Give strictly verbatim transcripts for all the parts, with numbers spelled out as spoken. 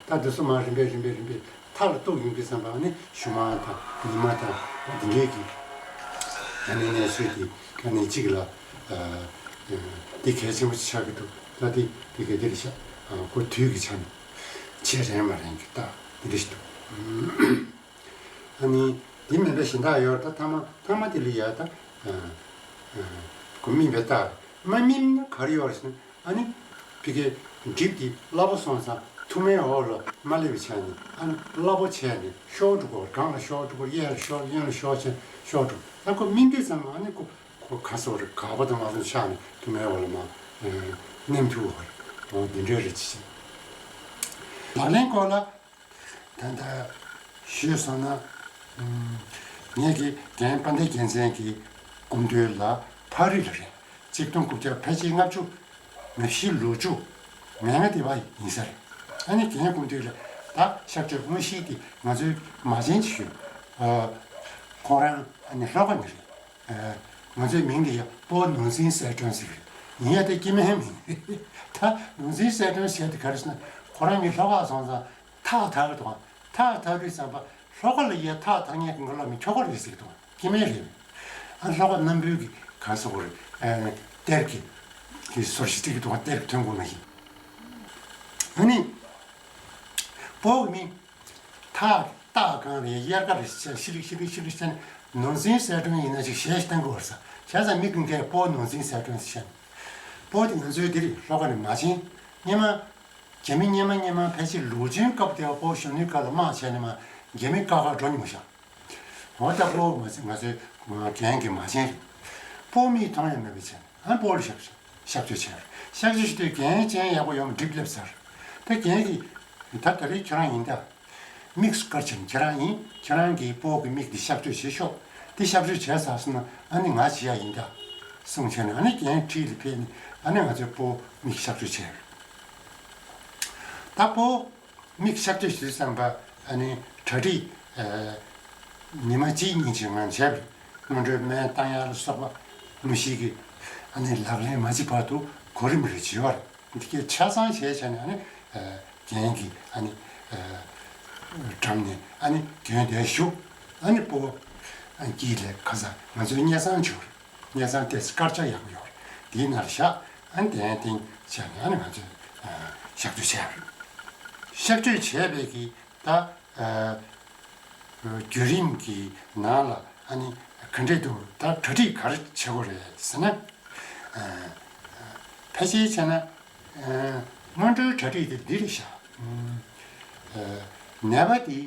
ད་དེ་ཚོ་མར་རིམ་པས་རིམ་པས་རིམ་པས་མཐའ་ལ་གཏུགས་ཡོང་དུས་ཙམ་པ་ཨ་ནི་གཞུག་མ་དང་ཉི་མ་དང་འདི་འདྲའི་གི་ཨ་ནི་གནས་ཚུལ་དེ་ཨ་ནི་གཅིག་ལ་འདི་གལ་ཆེན་པོ་ཆགས་ཀྱི་འདུག་ད་འདི་འདི་ག་འདི་རེད་ཤག་ཁོ་དུས་ཀྱི་ཆ་ནས་བྱེད་རན་མ་རན་གྱི་རྟགས་འདི་འདྲ་ཞིག་འདུག་ཨ་ནི་འདི་མིན་པའི་གཞན་དག་ཡོད་ད་ཐ་མ་ཐ་མ་དེ་ལ་ཡ་ད་ཁོ་སྨིན་པའི་རྟགས་མ་སྨིན་ན་ག་རེ་ཡོད་རེད་ཟེར་ན། ཨ་ནི། ཕ་གིའི་གྲིབ་དེ་སླ་པོ་སོང་ཙང་ཐུར་མའི་འོག་ལ་མ་སླེབས་པའི་ཆ་ནས་ཨ་ནི་སླ་པོ་བྱས་ནས་ཤོར་འགྲོ་གི། སྒང་ལ་ཤོར་འགྲོ་གི། གཡས་ལ་ཤོར། གཡོན་ལ་ཤོར་བྱས་ཤོར་འགྲོ། ཨ་ཁོ་སྨིན་དུས་ཙམ་ཨ་ནི་ཁོ་ཁོ་ག་སོགས་རེད། གག་པ་དང་མ་སོང་ཆགས་ནས་ཐུར་མའི་འོག་ལ་མ་མནན་ཐུབ་པ་རེད། འོ་འདི་འདྲའི་རེད་ཅེས། ལག་ལེན་སྐོར་ལ། ད་ལྟ་ཞུས་སོང་ན། ཨུམ། ངེད་ཀྱི་རྒན་དཔལ་ལྡན་རྒྱལ་མཚན་གྱི་སྐུ་མདུན་ལ་ཕ་རི་ལ་རེད། གཅིག་སྟོང་དགུ་བརྒྱ་ཕལ་ཆེར་ལྔ་བཅུ་ང་བཞི་ལོ་བཅུ་ང་ལྔ་དེ་བ་ཡིན་ས་རེད། ཨ་ནི་རྒན་སྐུ་མདུན་ལ་ད་གཤགས་བཅོས་དངོས་གཞི་དེ་ང་ཚོའི་མ་བྱན་ཞུས། ཨ། ཁོང་རང་ཨ་ནི་ལྷོ་ཁ་ནས་རེད། ཨ། ང་ཚོའི་མིང་དེ་ཡང་སྤོ་ནོར་འཛིན་གསལ་སྒྲོན་ཟེར་གི་རེད། ཡིན་ཡང་དེ་སྐྱེ་དམན་མིང་རེད། ད་ནོར་འཛིན་གསལ་སྒྲོན་ཟེར་དེ་ག་རེ་ཟེར་ན་ཁོ་རང་གཉིས་ལྷོ་ཁ་སོང་ཙང་། ཐག་ཐག་གི་དོགས། ཐག་ཐག་དུས་ཙམ་པ་ལྷོ་ཁ་ལ་ཡ་ཐག་ཐག་ཉེ་གི་ང་ལ་མི་ཁྱོ་ག་རེད་ཟེར་གི་དོགས། སྐྱེ་དམན་རེད། ཨ་ལྷོ་ཁ་སྣམ་བུའི་གི་ག་སོག་རེད། ཨ་གཏེར་གི་གི་སོར་ཞིག་སྤྲིག་གི་དོགས། གཏེར་གི་ཐོན་གོ་ན་ཞིག་ཨ་ནི་སྤོ་གི་མི་ཐག་ཐག་གང་རེད། དབྱར་ཁ་རེད་ཤ་ཤི་ལིག་ཤི་ལིག་ཤི་ལིག་ཤ་ནི་ནོར་འཛིན་གསལ་སྒྲོན་ཡིན་ན་ཅིག་ཞེས་བསྟན་གོ་བར་ས་བྱས་ཙང་མི་ཀུན་ཀའི་སྤོ་ནོར་འཛིན་གསལ་སྒྲོན་ཟེར་ཤ་ནི་སྤོ་དེ་ང་ཚོའི་འདིར་ལྷོ་ཁ་ནས་མ་བྱན་སྙེ་མ། རྒྱ་མི་སྙེ་མ་སྙེ་མ་ཕལ་ཆེར་ལུའུ་ཅུན་སྐབས་དེ་བ་སྤོ་གཞོན་ནུའི་སྐབས་ལ་དམག་བྱས་ནས་མ་རྒྱ་མི་བཀག་ག་འགྲོ་མྱོང་ཤག་འོ་ད་སྤོ་ང་ཚོའི་ང་ཚོའི་རྒན་གྱི་མ་བྱན་རེད། སྤོ་མིས་མཐོང་ཡ་མེད་པའི་ཆ་ནས་ཨ་སྤོ་ལ་གཤགས་གཤགས་བཅོས་བྱས་རེད། གཤགས་བཅོས་བྱེད་དུས་རྒན་ཅན་ཡག་པོ་ཡོང་གྲིབ་སླེབས་ཚར། ད་རྒན་གྱིས་ད་ད་རེས་ཁྱོད་རང་ཡིན་ད། མིག་སྐར་ཆེན་ཁྱེད་རང་ཡིན། ཁྱེད་རང་གིས་སྤོ་གི་མིག་འདི་གཤག་བཅོས་བྱེད་ཤོག་འདི་གཤག་བཅོས་བྱས་ཚར་སོང་ན་ཨ་ནི་ང་བྱེད་ཡ་ཡིན་ད། གསུངས་བྱས་ནས་ཨ་ནི་རྒན་ཁྲིད་ལ་ཕེབས་ནས་ཨ་ནི་ང་ཚོས་སྤོ་མིག་གཤག་བཅོས་བྱས་རེད། ད་སྤོ་མིག་གཤག་བཅོས་བྱེད་དུས་ཙམ་པ་ཨ་ནི་གྲ་སྒྲིག་ཨ་ཉི་མ་གཅིག་གཉིས་ཅིག་ངང་བྱས་པ་རེད། སྔོན་འགྲོའི་སྨན་བཏང་ཡ་ལ་སོགས་པ་དངོས་གཞི་གི་ཨ་ནི་ལག་ལེན་མ་བྱེད་བར་དུ་གོ་རིམ་རེ་བྱེད་པ་རེད། འདི་གའི་ཆ་ཚང་བྱས་བྱས་ནས་ཨ་ནི་རྒན་གྱིས་ཨ་ནི་འགྲམ་ནས་ཨ་ནི་གྱོན་བསྡད་བཞུགས། ཨ་ནི་སྤོ་དཀྱིལ་ལས་ཁ་སང་ང་ཚོའི་སྙེ་ཚང་བྱུང་རེད། སྙེ་ཚང་ཏོག་ཙམ་དཀར་ཆ་ཡག་པོ་ཡོད་རེད། དེའི་ནང་བཞག་ཨ་ནི་དེ་སྟེང་བྱས་ནས་ཨ་ནི་ང་ཚོས་གཤག་བཅོས་བྱས་རེད། གཤག་བཅོས་བྱས་པའི་གི་ད་བརྒྱུད་རིམ་གྱི་ནང་ལ་ཨ་ནི་ག་འདྲས་འདུག་ད་གྲ་སྒྲིག་ག་རེ་བྱེད་དགོས་རེད་ཟེར་ན། ཕལ་ཆེར་བྱས་ན་སྔོན་འགྲོའི་གྲ་སྒྲིག་དེ་འདི་རེད་ཤག་ནད་པ་དེ་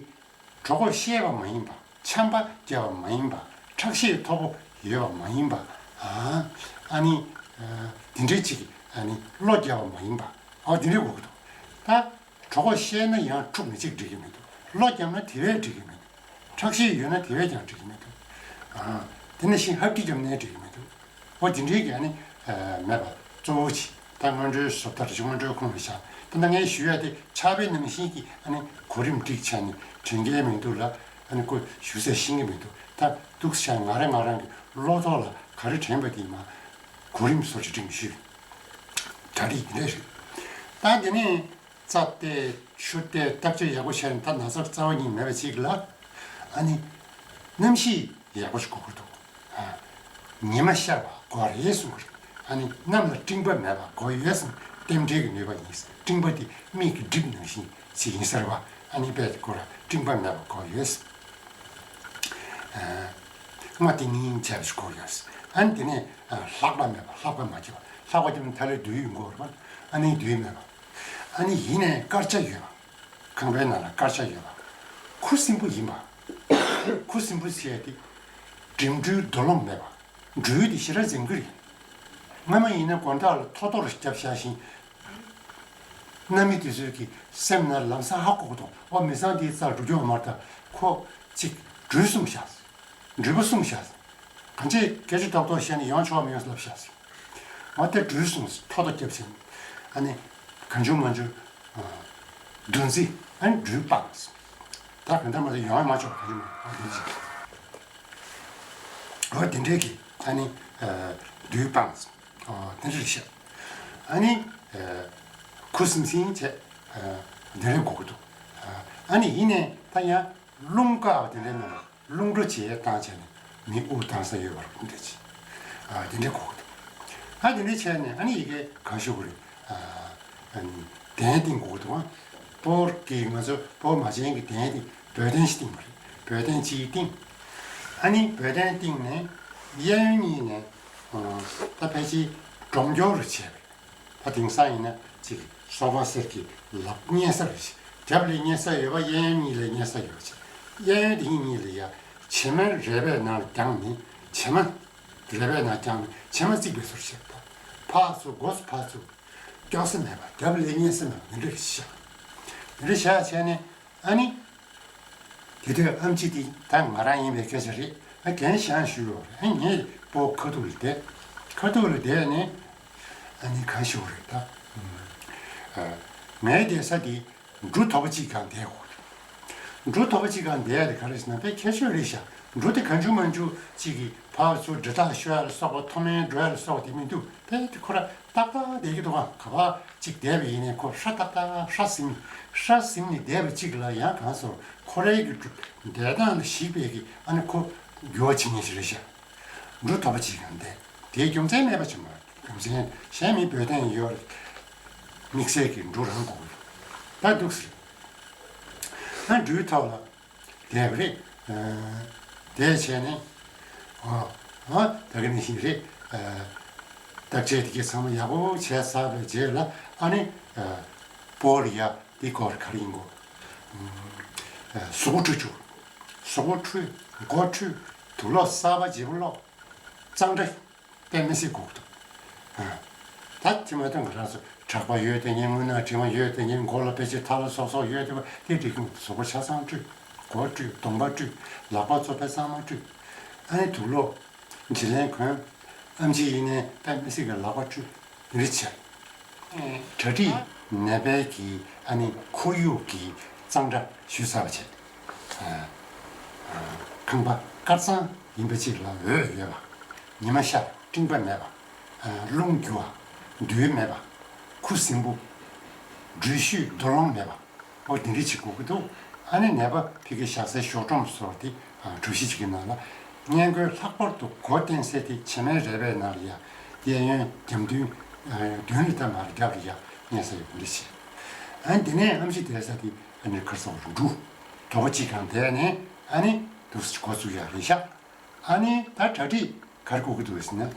གྲོད་ཁོག་བཤལ་བ་མ་ཡིན་པ། ཆམ་པ་བརྒྱབ་པ་མ་ཡིན་པ། ཁྲག་ཤེད་མཐོ་པོ་ཡོད་པ་མ་ཡིན་པ། ཨ་ནི་དེ་འདྲས་ཅིག་ཨ་ནི་གློ་བརྒྱབ་པ་མ་ཡིན་པ། ཨོ་དེ་འདྲས་དགོས་ཀྱི་འདུག་ད། གྲོད་ཁོག་བཤལ་ན་ཡང་འཁྲུགས་ནས་གཅིག་འགྲིག་གི་མི་འདུག་གློ་བརྒྱབ་ན་དེ་བས་འགྲིག་གི་མི་འདུག་ཁྲག་ཤེད་ཡོད་ན་དེ་བས་ཀྱང་འགྲིག་གི་མི་འདུག་ཨ། དེ་ནས་ཤིང་ཧབ་ཏི་བརྒྱབ་ནའི་འགྲིག་གི་མི་འདུག་འོ་དེ་འདྲའི་གི་ཨ་ནི་མེད་པ་གཙོ་བོ་ཅིག་ད་སྔོན་འགྲོའི་བཟོ་ལྟ་རེ་ཞིག་སྔོན་འགྲོའི་ཁུངས་ལ་བཞག་ད་ལྟ་ངས་ཞུ་ཡ་དེ་ཆགས་པའི་ནང་བཞིན་གྱི་ཨ་ནི་གོ་རིམ་སྒྲིག་བྱས་ནས་དྲན་གྱི་མི་འདུག་ལ། ཨ་ནི་ཁོ་ཞུ་ས་ཤེས་ཀྱི་མི་འདུག་ད་འདུག་བྱས་ང་རང་ང་རང་གི་བློ་ཐོག་ལ་ག་རེ་དྲན་པ་དེ་མ་གོ་རིམ་བཟོ་ཅིག་སྒྲིག་ཞུས། གྲ་སྒྲིག་འདི་འདྲ་རེད། ད་དེ་ནས། རྩ་བལྟས་ཆུ་བལྟས་བརྟག་དཔྱད་ཡག་པོ་བྱས་ནས་ད་ན་ཚ་རྩ་བ་ཉིད་མེད་པ་ཅིག་ལ། ཨ་ནི། གནམ་གཤིས་ཡག་པོ་ཞིག་དགོས་ཀྱི་འདུག་ཨ། ཉི་མ་ཤར་བ་དགོས་རེད་གསུངས་ཀྱི་རེད། ཨ་ནི་གནམ་ལ་སྤྲིན་པ་མེད་པ་དགོས་ཡོད་ཟེར། རྟེན་འབྲེལ་གྱི་ནུས་པ་ཡིན། སྤྲིན་པ་དེ་མིག་གི་གྲིབ་ནང་བཞིན་ཅིག་ཡིན་ཟེར་བ། ཨ་ནི་དཔེ་དེ་ཁོ་ལ་སྤྲིན་པ་མེད་པ་དགོས་ཡོད་ཟེར། ཨ། སྔོ་ཏིང་ཏིང་བྱས་པ་ཞིག་དགོས་ཡོད་ཟེར། ཨ་ནི་དེ་ནས་ལྷགས་པ་མེད་པ་ལྷགས་པ་མ་བརྒྱབ་པ། ལྷགས་པ་བརྒྱབ་ན་ད་ལས་དུག་ཡོང་གི་ཡོད་རེད་པ། ཨ་ནི་དུག་མེད་པ། ཨ་ནི་ཡིན་ནའི་དཀར་ཆ་ཡོད་པ། ཁང་པའི་ནང་ལ་དཀར་ཆ་ཡོད་པ། ཁུ་སིམ་པོ་ཡིན་པ། ཁུ་སིམ་པོ་ཟེར་ཡ་དེ། འགྲིམ་འགྲུལ་རྡོ་སློང་མེད་པ། འགྲུལ་དེ་ཞེ་དྲག་འཛེམ་གི་རེད། སྔ་མ་ཡིན་ན་དགོང་དག་ལ་ཐོ་ཐོ་རུ་བརྒྱབ་བཞག་ཞིང་། གནའ་མི་དེ་ཚོའི་གི་སེམས་ནང་ལམ་སང་ཧ་གོ་གི་འདུག་ཨོ་མི་ཚང་འདིའི་རྩར་འགྲོ་རྒྱུ་ཡོད་མ་རེད། ད་ཁོ་གཅིག་འགྲུལ་སོང་བཞག་འགྲུལ་པ་སོང་བཞག་གང་ཅི་སྐད་ཆ་ཏག་ཏག་བཤད་ནས་ཡོང་ཆོག་མི་ཡོང་ལབ་བཞག་འོ་དེ་འགྲུལ་སོང་ཐོ་ཐོ་རྒྱབ་ཟིན། ཨ་ནི་གང་བྱུང་མང་བྱུང་འདུ་འཛི། ཨ་ནི་འགྲུལ་སྤངས། ད་གང་ལྟར་མ་ཟད་ཡོང་ཡ་མ་ཆོག་གང་བྱུང་མང་བྱུང་འདུ་འཛི། འོ་དེ་འདྲའི་གི་ཨ་ནི་འགྲུལ་སྤངས། འོ་དེ་འདྲ་རེད་ཤག་ཨ་ནི་ཁུ་སིམ་སིམ་བྱས་འདི་རེད་དགོས་ཀྱི་འདུག་ཨ་ནི་ཡིན་ནའི་ད་ཡང་རླུང་བཀག་པ་དེ་འདྲའི་ནང་ལ་རླུང་འགྲོ་བྱེད་ཡས་བཏང་བྱས་ནས་མི་དབུགས་བཏང་ས་ཡོད་པ་རེད་འདྲ་ཅིག་ཨ་དེ་འདྲའི་གོ་གི་འདུག་ཨ་དེ་འདྲའི་བྱས་ནས་ཨ་ནི་ཡི་གེ་གང་ཞུ་གི་རེད། ཨ་ཨ་ནི་གདན་བཏིང་དགོས་འདུག་ཨ་སྤོ་བོ་གི་ང་ཚོ་སྤོ་བོ་མ་བྱན་གྱི་གདན་དེ་འབོལ་གདན་ཞིག་བཏིང་བ་རེད། འབོལ་གདན་གཅིག་བཏིང་། ཨ་ནི་འབོལ་གདན་བཏིང་ནས་གཡས་གཡོན་གཉིས་ནས་ཨ་ད་ཕལ་ཆེར་སྒྲོམ་སྐྱོར་རུ་བྱས་པ་རེད། ད་དེང་སང་ཡིན་ན་ཅིག་སོ་པ་གསེར་གྱི་ལག་བརྙན་ས་རེད། རྒྱབ་ལ་བརྙན་ས་ཡོད་པ་གཡས་གཡོན་གཉིས་ལ་བརྙན་ས་ཡོད་པ་ཅིག་གཡས་གཡོན་དེ་གཉིས་ལ་ཡ་བྱེ་མ་རལ་པའི་ནང་ལ་བརྒྱངས་ནས་བྱེ་མ་རལ་པའི་ནང་བརྒྱངས་ནས་བྱེ་མ་བརྩིགས་པའི་བཟོ་བྱས་པ། ཕར་ཚུར་སྒོ་སུ་ཕར་ཚུར་སྐྱོག་ས་མེད་པ། རྒྱབ་ལ་བརྙན་ས་མེད་པ་འདི་འདྲ་བཞག་འདི་འདྲ་བཞག་བྱས་ནས་ཨ་ནི། དེ་དུས་ཨམ་ཆི་དེ་ད་ང་རང་ཡིན་པའི་སྐད་ཆ་རེད། ཨ་རྒན་ཞང་ཞུ་ཡོད་རེད། ཨ་ངས་སྤོ་ཁ་ཐུག་ལ་བསྡད། ཁ་ཐུག་ལ་བསྡད་ནས་ཨ་ནི་གང་ཞུ་རེད་ད། ཨ་ངའི་བསྡད་ས་དེ་འབྲུ་དོ་པོ་གཅིག་སྒང་བསྡད་དགོས། འབྲུ་དོ་པོ་གཅིག་སྒང་བསྡད་ཡ་དེ་ག་རེ་ཟེར་ན་དཔེ་ཁྱད་ཆོས་རེད་ཤག་འབྲུ་དེ་གང་བྱུང་མང་བྱུང་གཅིག་གིས་ཕར་ཚུར་འབྲེལ་ཐག་ཤོར་ཡ་ལ་སོགས་པ་མཐོ་དམན་འགྲོ་ཡ་ལ་སོགས་པ་དེ་མི་འདུག་དཔེ་དེ་ཁོ་ར་ཏག་ཏག་བསྡད་ཀྱི་འདུག་ཨ་ག་པར་ཅིག་བསྡད་པ་ཡིན་ནའི་ཁོ་ཧྲ་ཏག་ཏག་ཧྲ་ཟིང་ཧྲ་ཟིང་ནས་བསྡད་པ་ཅིག་ལ་ཡང་གང་སོར་ཁོ་རའི་གི་བསྡད་སྟངས་ལ་གཞིགས་པའི་གི་ཨ་ནི་ཁོ་འགྱུར་བ་ཕྱིན་ངེས་ཤིག་རེད་ཤག་འབྲུ་དོ་པོ་གཅིག་སྒང་བསྡད་དེའི་རྒྱུ་མཚན་མེད་པ་བྱུང་བ་རྒྱུ་མཚན་གཞན་མི་བོད་དོན་ཡོད་རེད། དམིགས་བསལ་གྱི་འབྲུ་རང་དགོས་ཀྱི་འདུག་ད་འདུག་ཟེར། ཨ་འབྲུའི་ཐོག་ལ། དེ་རེད། དེ་བྱས་ནས། ཨ་ཨ་ད་ག་ནང་བཞིན་རེད། བརྟག་དཔྱད་དེ་གའི་ཚང་མ་ཡག་པོ་བྱས་ཚར་བའི་རྗེས་ལ་ཨ་ནི། སྤོ་བོར་ཡ་འདི་སྐོར་ག་རེ་ཡིན་གོ། གཟུགས་པོ་བཀྲུ་བཅུག་གཟུགས་པོ་བཀྲུས། མགོ་བཀྲུས། དུག་ལོག་གསར་པ་བརྗེ་པོ་སློག་གཙང་སྦྲ། དཔེ་མི་སྲིད་དགོས་འདུག་ཨ། ད་དེ་མ་གཏོགས་ང་རང་ཚོ་གྲགས་པ་ཡོད་དེ་ཉིན་སྔོན་ན་དྲི་མ་ཡོད་དེ་ཉིན་མགོ་ལ་ཕལ་ཆེར་ཐལ་བ་སོགས་སོགས་ཡོད་དེ་བ་དེ་འགྲིག་གི་མི་འདུག་གཟུགས་པོ་ཆ་ཚང་བཀྲུས། མགོ་བཀྲུས། གདོང་པ་བཀྲུས། ལག་པ་ཚོ་དཔེ་གཙང་མ་བཀྲུས། ཨ་ནི་དུག་ལོག་བྱི་ལེན་གོན། ཨམ་ཆི་ཡིན་ནའི་དཔེ་མི་སྲིད་ཀྱི་ལག་པ་བཀྲུས། འདི་འདྲ་བྱས། གྲ་སྒྲིག་ནད་པའི་གི་ཨ་ནི་ཁོར་ཡུག་གི་གཙང་སྦྲ་ཞུས་ཚར་བ་བྱས། ཨ་ཨ་ཁང་པ་དཀར་གཙང་ཡིན་པ་ཅིག་ལ་འོད་ཡོད་པ། ཉི་མ་ཤར་སྤྲིན་པ་མེད་པ། ཨ་རླུང་རྒྱུ་བ། རྡུལ་མེད་པ། ཁུ་སིམ་པོ། འགྲུལ་བཞུད་འདུ་ལོང་མེད་པ། ཨོ་དེ་འདྲ་ཅིག་དགོས་ཀྱི་འདུག་ཨ་ནི་ནད་པ་ཕ་གི་བཞག་སའི་གཞོགས་སྒྲོམ་སོགས་དེ་གྲུ་བཞི་ཅིག་གི་ནང་ལ། སྔས་མགོའི་ལྷག་པར་དུ་མགོ་བསྟན་སའི་དེ་བྱེ་མའི་རལ་པའི་ནང་ལ་ཡ། གཡས་གཡོན་རྒྱབ་མདུན། མདུན་ལ་ད་མར་རྒྱབ་ལ་ཡ་གཡས་ས་ཡོད་འདི་བྱས། ཨ་ནི་དེ་ནས་ཨམ་ཆི་བསྡད་ས་དེ་ཨ་ནི་ཁར་སོགས་འབྲུ་དོ་པོ་གཅིག་སྒང་བསྡད་ནས་ཨ་ནི་འདུག་སེ་འགོ་བཙུགས་ཡ་རེད་ཤག་ཨ་ནི་ད་གྲ་སྒྲིག་ག་རེ་དགོས་ཀྱི་འདུག་ཟེར་ན།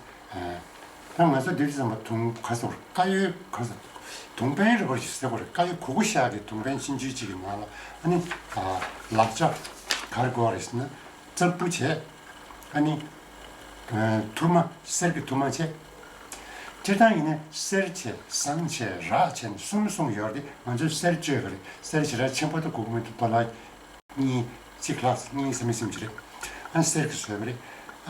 ད་ང་ཚོ་འདི་དུས་ཙམ་པ་དུང་ཁ་སོར་དཀར་ཡོལ་ཁ་སོར་དུང་པན་རེ་བར་ཞིག་ཟེར་བར་དཀར་ཡོལ་གུ་གུ་ཤག་གི་དུང་པན་ཆུང་ཆུང་གཅིག་གི་ནང་ལ་ཨ་ནི་ལག་ཆ་ག་རེ་དགོས་རེད་ཟེར་ན་ཙག་པུ་བྱས། ཨ་ནི་ཐུར་མ་གསེར་གྱི་ཐུར་མ་བྱས། སྤྱིར་བཏང་ཡིན་ན་གསེར་བྱས་ཟངས་བྱས་རག་བྱས་ནས་གསུམ་གསུམ་ཡོད་རེད། ང་ཚོས་གསེར་སྤྱོད་ཀྱི་རེད། གསེར་ཞེ་དྲག་ཆེན་པོ་དང་གུག་མེད་དུ་པ་ལགས། གཉིས་གཅིག་ལྷག་གཉིས་ཟེར་མི་སེམས་ཀྱི་རེད། ཨ་ནི་གསེར་གྱི་བཟོས་པ་རེད།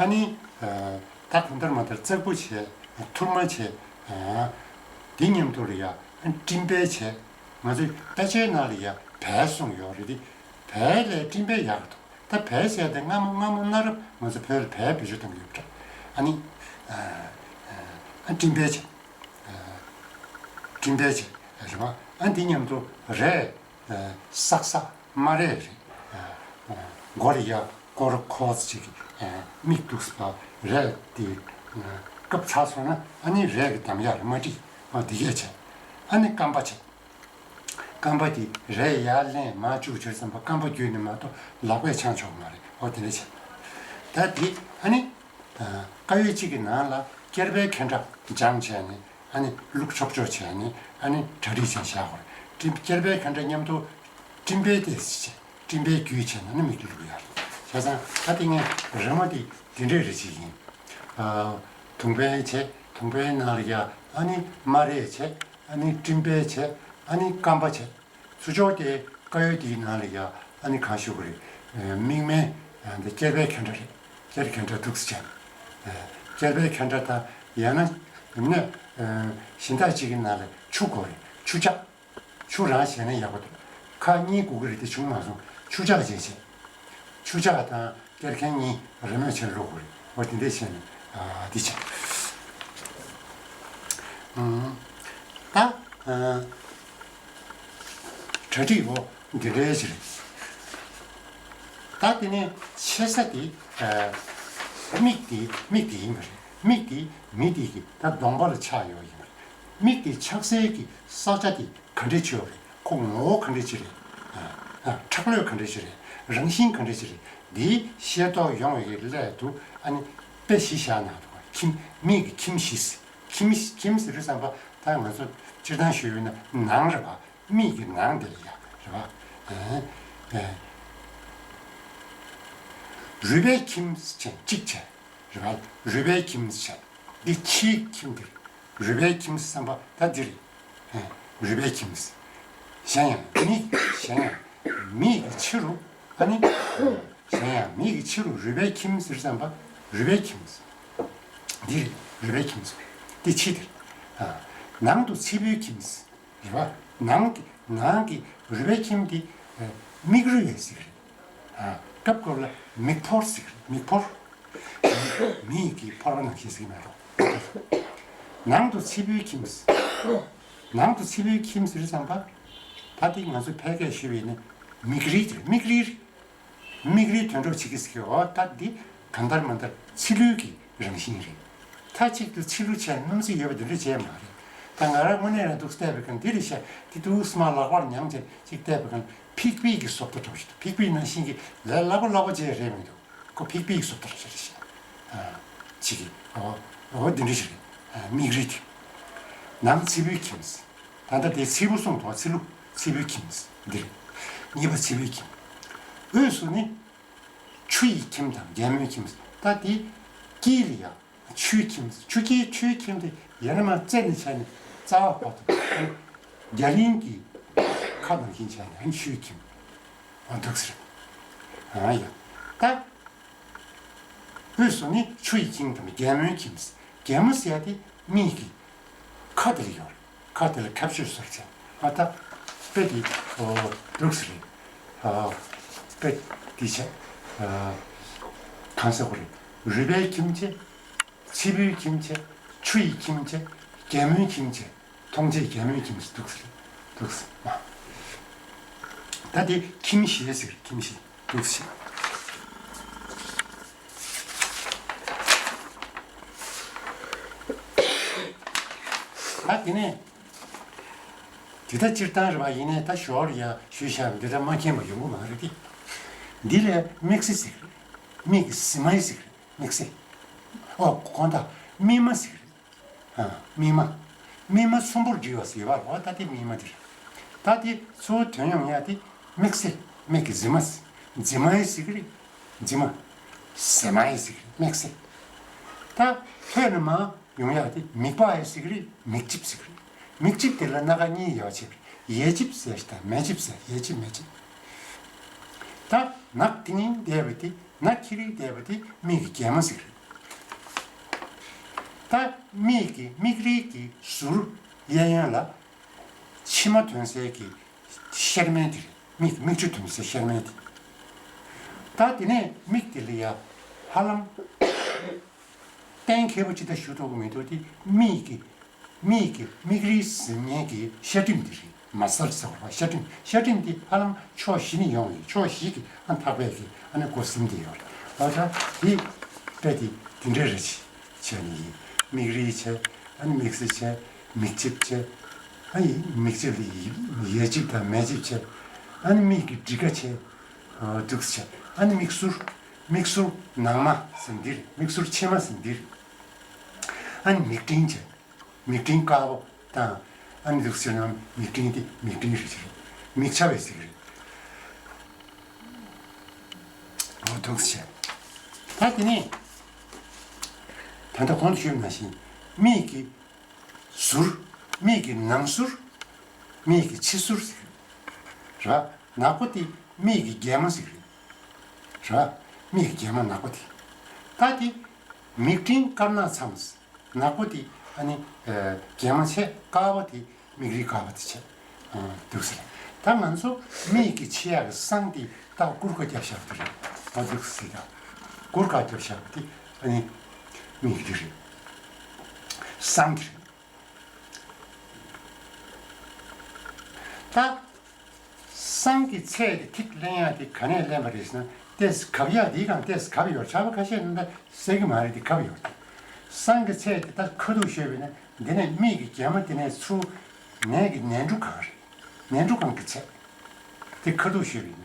ཨ་ནི་ད་གང་ལྟར་མ་ལྟར་ཙག་པུ་བྱས། ཐུར་མ་བྱས། དེ་མཉམ་དུ་ལ་ཡ་ཨ་ནི་སྤྲིན་པའི་བྱས། ང་ཚོའི་དཔེ་ཆའི་ནང་ལ་ཡ་བལ་གསུངས་ཡོད་རེད་དེ། བལ་ལས་སྤྲིན་པའི་ཡག་གི་འདུག་ད་བལ་ཟེར་ཏེ་སྔ་མོ་སྔ་མོ་གནའ་རབས་ང་ཚོ་བོད་ལ་བལ་བེད་སྤྱོད་གཏོང་གི་ཡོད་པ་འདྲ། ཨ་ནི་ཨ་སྤྲིན་པའི་བྱས། སྤྲིན་པའི་བྱས་རེད་པ། ཨ་འདི་མཉམ་དུ་རས། སག་སག་དམར་རས་རེད། མགོ་ལ་ཡ་ཀོར་ཁོ་ཙི་ཅིག་མིག་གཏུགས་པ་རས་དེ་སྐབས་ཚར་སོང་ན་ཨ་ནི་རས་ཀྱི་འདམ་ཡག་རེད་མ་འགྲིག་ཨ་འདི་གས་བྱས། ཨ་ནི་སྐམ་པ་བྱས། སྐམ་པ་དེ་རས་ཡར་ལེན་མར་བཅུག་བྱས་ཙམ་པ་སྐམ་པ་བརྒྱུད་ནས་མ་གཏོགས་ལག་པས་འཆང་ཆོག་མ་རེད། ཨོ་དེ་འདྲ་བྱས། ད་དེ་ཨ་ནི་དཀར་ཡོལ་གཅིག་གི་ནང་ལ་སྐྱེར་པའི་ཁེན་ཁྲ་སྦྱངས་བྱས་ནས་ཨ་ནི་བླུགས་ཆོག་ཆོག་བྱས་ནས་ཨ་ནི་གྲ་སྒྲིག་བྱས་བཞག་དགོས་རེད། སྐྱེར་པའི་ཁེན་ཁྲ་མཉམ་དུ་སྤྲིན་པའི་ཏོག་ཙམ་བྱས། སྤྲིན་པའི་རྒྱུན་བྱས་ན་ནི་མིག་ཏུ་བླུག་ཡ་རེད། བྱས་ཙང་ད་དེ་ངས་རི་མོ་དེ་འདི་འདྲའི་རེ་ཅིག་ཡིན། ཨ་དུང་པའི་བྱས། དུང་པའི་ནང་ལ་ཡ་ཨ་ནི་དམར་རས་བྱས། ཨ་ནི་སྤྲིན་པའི་བྱས། ཨ་ནི་སྐམ་པ་བྱས། ཚུར་ཕྱོགས་དེ་དཀར་ཡོལ་དེའི་ནང་ལ་ཡ་ཨ་ནི་གང་ཞུ་གི་རེད། མིག་སྨན་འདི་སྐྱེར་པའི་ཁེན་ཁྲ་རེད། སྐྱེར་ཁེན་ཁྲ་འདུག་སེ་བྱས། སྐྱེར་པའི་ཁེན་ཁྲ་དང་ཡང་ན་ཡིན་ན་གཞན་དག་ཅིག་གི་ནང་ལ་ཆུ་དགོས་རེད། ཆུ་ཆག་ཆུ་རང་བཞེས་ན་ཡག་པོ་འདུག་ཁ་གཉིས་དགོས་ཀྱི་རེད་དེ་བྱུང་མ་སོང་། ཆུ་ཆག་བྱས་བྱས། ཆུ་ཆག་དང་སྐྱེར་ཁེན་གཉིས་རི་མོས་བྱས་བླུག་དགོས་རེད། འོ་དེ་འདྲས་བྱས་ནས་ཨ་འདི་བྱས། ཨ་ད་ཨ་གྲ་སྒྲིག་འོ་འདི་འདྲས་ཅིག་རེད། ད་དེ་ནས་ཆེ་ས་དེ་ཨ་མིག་དེ་མིག་དེ་ཡིན་པ་རེད། མིག་དེ་མི་དེ་གི་ད་གདོང་པ་ལ་ཆགས་ཡོད་ཡིན་པ་རེད། མིག་དེ་ཆགས་སའི་གི་ས་ཆ་དེ་ག་འདྲ་ཅིག་ཡོད་རེད། ཁོ་ངོ་བོ་ག་འདྲ་ཅིག་རེད། ཨ་ཨ་ཁྲག་ལོས་ག་འདྲ་ཅིག་རེད། རང་བཞིན་ག་འདྲ་ཅིག་རེད། འདི་ཤེས་རྟོགས་ཡོང་བའི་གི་སླད་དུ་ཨ་ནི་དཔེ་གཞི་བཞག་གནང་འདུག་ཁྱིམ་མིག་གི་ཁྱིམ་གཞི། ཁྱིམ་ཁྱིམ་ཟེར་དུས་ཙམ་པ་ད་ང་ཚོ་སྤྱིར་བཏང་ཞུས་ཡོད་ན་ནང་རེད་པ། མིག་གི་ནང་དེ་ལ་ཡ་རེད་པ། ཨེ་ཨེ། རུས་པའི་ཁྱིམ་ཟེར་གཅིག་བྱས། རུས་པ་རུས་པའི་ཁྱིམ་ཟེར་བྱས། འདི་ཕྱིའི་ཁྱིམ་དེ་རེད། རུས་པའི་ཁྱིམ་ཟེར་བསམ་པ་ད་འདི་རེད། ཨེ་རུས་པའི་ཁྱིམ་ཟེར། གཞན་ཡང་མིག་གཞན་ཡང་མིག་གི་ཕྱི་རུ་ཨ་ནི། གཞན་ཡང་མིག་གི་ཕྱི་རུ་རུས་པའི་ཁྱིམ་ཟེར་བསམ་པ་རུས་པའི་ཁྱིམ་ཟེར། འདི་རེད། རུས་པའི་ཁྱིམ་ཟེར། འདི་ཕྱི་དེ་རེད། ཨ་ནང་དུ་ཚིལ་བུའི་ཁྱིམ་ཟེར། རེད་པ། ནང་གི་ནང་གི་རུས་པའི་ཁྱིམ་དེ་ཨ་མིག་རུས་ཟེར་གི་རེད། ཨ་སྐབས་སྐབས་ལ་མིག་ཕོར་ཟེར་གི་རེད། མིག་ཕོར། མིག་གི་ཕོར་པ་ནང་བཞིན་ཟེར་གི་མེད་རོ། ནང་དུ་ཚིལ་བུའི་ཁྱིམ་ཟེར། ནང་དུ་ཚིལ་བུའི་ཁྱིམ་ཟེར་བསམ་པ། ད་དེ་ང་ཚོ་ཕལ་སྐད་ཞུས་པ་ཡིན་ན་མིག་རིལ་དེ་རེད། མིག་རིལ། མིག་རིལ་དོན་གྲུབ་བྱེད་ཀྱི་ཟེར་གི། འོ་ད་འདི་གང་ལྟར་མ་ལྟར་ཚིལ་ལུའི་གི་རང་བཞིན་རེད། མཐའ་གཅིག་ཏུ་ཚིལ་ལུ་བྱས་སྣུམ་ཚིལ་ཡོད་པ་འདི་འདྲ་བྱས་མ་རེད། ད་ང་རང་དངོས་གནས་རང་འདུག་བལྟས་པའི་སྒང་འདི་རེད་ཤག་འདི་འདུག་སེ་མར་ལག་པར་མྱངས་བྱས་ཅིག་བལྟས་པའི་སྒང་ཕིག་པི་གི་བཟོ་ལྟ་འདྲ་བོ་ཞིག་འདུག་ཕིག་པི་ནང་བཞིན་གྱི་ལས་སླ་པོ་སླ་པོ་བྱས་རེད་མི་འདུག་ཁོ་ཕིག་པི་གི་བཟོ་ལྟ་འདྲ་ཞིག་རེད་ཤག་ཨ་ཅིག་གི་འོ་འོ་འདི་འདྲ་ཞིག་རེད། ཨ་མིག་རིལ་དེ། ནང་ཚིལ་བུའི་ཁྱིམ། ད་ལྟ་དེ་ཚིལ་བུ་གསུངས་འདུག་ཚིལ་ལུ། ཚིལ་བུའི་ཁྱིམ། འདིར། གཉིས་པ་ཚིལ་བུའི་ཁྱིམ། དབུས་སུ་ནི། ཆུ་ཡི་ཁྱིམ་དང་རྒྱལ་མོའི་ཁྱིམ། ད་དེ་དཀྱིལ་ལ་ཡ། ཆུའི་ཁྱིམ། ཆུ་དཀྱིལ་ཆུའི་ཁྱིམ་དེ་ཡ་ནི་མ་རྩེ་ནས་བྱས་ནས་རྩ་བ་བར་དུ། རྒྱ་གླིང་གི་ཁ་ནང་བཞིན་བྱས་ནས་ཨ་ནི་ཆུའི་ཁྱིམ། ཨ་འདུག་ཟེར། ཨ་ཡ། ད། དབུས་སུ་ནི་ཆུ་ཡི་ཁྱིམ་དང་རྒྱལ་མོའི་ཁྱིམ། རྒྱལ་མོ་ཟེར་ཡ་དེ་མིག་གི་ཁ་དེ་ལ་ཡོད་རེད། ཁ་དེ་ལ་ཁ་བཅུ་ཟེར་ཅིང་ཨ་ད་དཔེ་དེ་འོ་འདུག་ཟེར་རེད། ཨ་དཔེ་དེ་བྱས། ཨ་གང་ཟེར་དགོས་རེད། རུས་པའི་ཁྱིམ་བྱས། ཚིལ་བུའི་ཁྱིམ་བྱས། ཆུ་ཡི་ཁྱིམ་བྱས། རྒྱལ་མོའི་ཁྱིམ་བྱས། མཐོང་བྱེད་རྒྱལ་མོའི་ཁྱིམ་ཟེར་འདུག་ཟེར། འདུག་ཟེར། ད་དེ་ཁྱིམ་ཞེས་ཟེར། ཁྱིམ་ཞེས་འདུག་ཟེར། ད་དེ་ནས་དེ་ད་སྤྱིར་བཏང་རེད་པ། ཡིན་ནའི་ད་ཞོར་ཡ་ཞུས་བཞག་འདི་འདྲ་མ་མཁྱེན་པ་ཡོང་གི་མ་རེད་དེ། འདི་ལས་མིག་སེ་ཟེར། མིག་གི་གཟི་མ་ཡི་ཟེར། མིག་སེ། ཨོ་དགོངས་དག་སྨིན་མ་ཟེར། ཨ་སྨིན་མ། སྨིན་མ་ཚོམ་བུར་འགྲིལ་བ་ཟེར་བ། འོ་ད་དེ་སྨིན་མ་དེ་རེད། ད་དེ་གཙོ་བོ་དོན་ཡོང་ཡ་དེ་མིག་སེ། མིག་གི་གཟི་མ། གཟི་མ་ཡི་ཟེར་གི་རེད། གཟི་མ། གཟི་མ་ཡི་ཟེར་གི་རེད། མིག་སེ། ད་ཐོས་ནས་མར་ཡོང་ཡ་དེ་མིག་པ་ཡི་ཟེར་གི་རེད། མིག་ལྕིབས་ཟེར་གི་རེད། མིག་ལྕིབས་དེ་ལ་སྣ་ཁ་གཉིས་ཡོད་བྱས། ཡས་ལྕིབས་ཟེར་དང་མས་ལྕིབས་ཟེར། ཡས་ལྕིབས་མས་ལྕིབས། ད་ནག་དེ་ནི་བསྡད་པ་དེ། ནག་ཁྱི་རིགས་བསྡད་པ་དེ་མིག་གི་རྒྱལ་མོ་ཟེར་གི་རེད། ད་མིག་གི་མིག་རིལ་གྱི་ཟུར་གཡས་གཡོན་ལ་མཆི་མ་ཐོན་སའི་གི་ཤར་མའི་དེ་རེད། མིག་མིག་ཆུ་ཐོན་སའི་ཤར་མའི་དེ། ད་དེ་ནས་མིག་དེ་ལ་ཡ་ཧ་ལམ་གཏན་འཁེལ་པོ་ཅི་ལྟར་ཞུ་ཐུབ་ཀྱི་མི་འདུག་དེ་མིག་གི་མིག་གི་མིག་རིལ་ཟིན་མཁན་གྱི་ཤ་སྒྲིམ་དེ་རེད། མ་སལ་ཟེར་བ། ཤ་སྒྲིམ། ཤ་སྒྲིམ་དེ་ཧ་ལམ་ཕྱོགས་བཞི་ནས་ཡོང་བའི། ཕྱོགས་བཞི་གི་ཨ་ཐག་པས་ཀྱི་ཨ་ནི་སྒོ་ཟིན་དེ་ཡོད་རེད། ཨ་ད་དེ་དཔེ་དེ་དེ་འདྲ་རེད། བྱས་ནས་ཡིན། མིག་རིལ་བྱས། ཨ་ནི་མིག་སེ་བྱས། མིག་ལྕིབས་བྱས། ཨ་ཡི་མིག་ལྕིབས་ལ་ཡི་ཡས་ལྕིབས་དང་མས་ལྕིབས་བྱས། ཨ་ནི་མིག་གི་འགྲིག་ག་བྱས། ཨ་འདུག་སེ་བྱས། ཨ་ནི་མིག་ཟུར། མིག་ཟུར་ནང་མ་ཟེར་འདིར། མིག་ཟུར་ཕྱི་མ་ཟེར་འདིར། ཨ་ནི་མིག་སྤྲིན་བྱས། མིག་སྤྲིན་དཀར་པོ་དང་། ཨ་ནི་འདུག་ཟེར་ན་མིག་སྤྲིན་དེ་མིག་སྤྲིན་རེད་ཟེར། མིག་ཆ་བས་ཟེར་གི་རེད། འོ་འདུག་སེ་བྱས། ད་དེ་ནས་ད་ལྟ་གོང་དུ་ཞུས་པ་ནང་བཞིན་མིག་གི་ཟུར། མིག་གི་ནང་ཟུར། མིག་གི་ཕྱི་ཟུར་ཟེར་གི་རེད། ནག་པོ་དེ་མིག་གི་རྒྱལ་མོ་ཟེར་གི་རེད། མིག་གི་རྒྱལ་མོ་ནག་པོ་དེ། ད་དེ་མིག་སྤྲིན་དཀར་ནག་མཚམས། ནག་པོ་དེ་ཨ་ནི་ཨ་རྒྱལ་མོ་བྱས། དཀར་པོ་དེ་མིག་རིལ་དཀར་པོ་དེ་བྱས། ཨ་འདུག་སེ་རེད། ད་ང་ཚོ་མིག་གི་ཕྱེ་ཡག་གི་སྲང་དེ་ད་གུར་དཀར་རྒྱབ་བཞག་པ་དེ་རེད། ཨ་འདུག་སེ་ད་གུར་དཀར་རྒྱབ་བཞག་པ་དེ་ཨ་ནི་མིག་དེ་རེད། སྲང་དེ་རེད། ད་སྲང་གི་ཚད་དེ་ཐིག་ལེན་ཡག་དེ་ག་ནས་ལེན་པ་རེད་ཟེར་ན། ཏེས་གབ་ཡག་དེའི་སྒང་ཏེས་གབ་ཡོད། ཆར་པ་ཁ་ཤས་ནི་ད་གསལ་གི་མ་རེད། དེ་གབ་ཡོད། བསང་གི་ཚད་དེ་ད་ཁ་ཐུག་ཤོད་པས་ན་འདི་ནས་མིག་གི་རྒྱན་མ་དེ་ནས་ཚུར་ནས་ཀྱི་ནས་འབྲུ་གང་རེད། ནས་འབྲུ་གང་གི་ཚད་དེ་ཁ་ཐུག་ཤོད་པས་ན་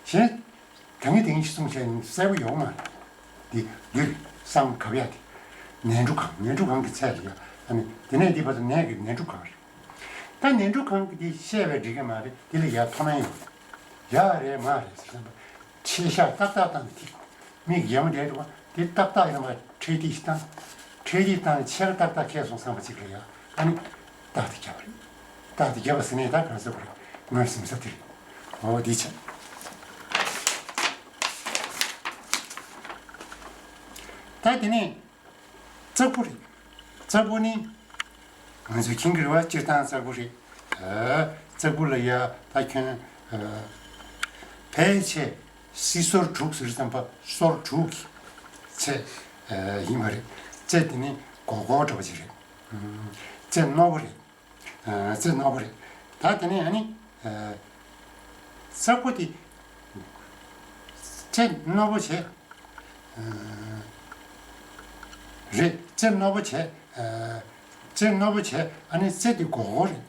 གཞན། ད་ངས་དེ་ཉིད་གསུངས་བྱས་ནས་གསལ་པོ་ཡོང་མ་རེད། འདི་འདིར་བསང་གབ་ཡག་དེ་ནས་འབྲུ་གང་། ནས་འབྲུ་གང་གི་ཚད་ལ་ཡ། ཨ་ནི་དེ་ནས་འདི་བར་དུ་ནས་ཀྱི་ནས་འབྲུ་གང་རེད། ད་ནས་འབྲུ་གང་གི་དེ་བཤད་པའི་འགྲིག་གི་མ་རེད། དེ་ལ་ཡ་མཐོ་དམན་ཡོད་རེད། ཡ་རེད་མ་རེད་ཟེར་བསམ་པ། ཆེ་ཤ་ཏག་ཏག་བཏང་གི་ཐིག་མིག་ཡ་མ་འདྲེས་འགྲོ་བ་དེ་ཏག་ཏག་ཡིན་པ་ཁྲེལ་ཏིག་ཞིག་བཏང་། ཁྲེལ་ཏིག་བཏང་ནས་ཆེ་ཁ་ཏག་ཏག་ཁེལ་སོང་བསམ་པ་ཅིག་ལ་ཡ། ཨ་ནི་རྟགས་དེ་བརྒྱབ་པ་རེད། རྟགས་དེ་བརྒྱབ་པ་ཟེར་ནས་ད་གང་ཟེར་དགོས་རེད། ངོས་ཟིན་ས་དེ་རེད། འོ་དེ་བྱས། ད་དེ་ནས་ཙག་པུ་རེད། ཙག་པུ་ནི་ང་ཚོས་མཁྱེན་གྱི་རེད་བ། སྤྱིར་བཏང་ཙག་པུ་རེད། ཨ། ཙག་པུ་ལ་ཡ་ད་ཁྱོད་ཨ། ཕལ་ཆེར་སྲིད་སོར་དྲུག་ཟེར་བསམ་པ། སོར་དྲུག་གི་ཚད་ཨ། ཡིན་པ་རེད། ཚད་དེ་ནི་སྒོར་སྒོར་འདྲ་བ་ཅིག་རེད། ཨ། ཚད་རྣོ་པོ་རེད། ཨ། ཚད་རྣོ་པོ་རེད། ད་དེ་ནས་ཨ་ནི་ཨ། ཙག་པུ་དེ་ཚད་རྣོ་པོ་བྱས། ཨ། རེད། ཚད་རྣོ་པོ་བྱས། ཨ། ཚད་རྣོ་པོ་བྱས། ཨ་ནི་ཚད་དེ་སྒོར་སྒོར་རེད།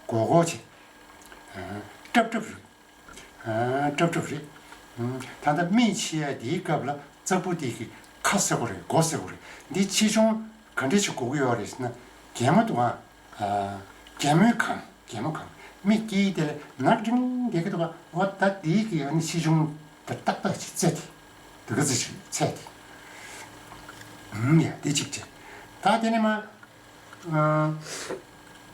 སྒོར་སྒོར་བྱས། ཨ། ཀྲབ་ཀྲབ་རེད། ཨ། ཀྲབ་ཀྲབ་རེད། ཨ། ད་ལྟ་མིག་ཕྱེ་ཡ་དེའི་སྐབས་ལ་ཙག་པུ་དེ་གི་ཁ་ཟེར་དགོས་རེད། སྒོ་ཟེར་དགོས་རེད། འདི་ཆེ་ཆུང་ག་འདྲ་ཞིག་དགོས་ཀྱི་ཡོད་རེད་ཟེར་ན། རྒྱལ་མོ་དུ་ཨ། རྒྱལ་མོའི་གང་། རྒྱལ་མོ་གང་། མིག་དཀྱིལ་དེ་ལ་ནག་ཅིང་བསྡད་ཀྱི་འདུག་ག་འོ་ད་དེའི་གི་ཨ་ནི་ཆེ་ཆུང་དེ་ཏག་ཏག་ཅིག་ཚད་དེ། དེ་ག་ཚོད་ཅིག་ཚད་དེ། ཨུམ། ཡ་དེ་གཅིག་བྱས། ད་དེ་ནས་མ། ཨ།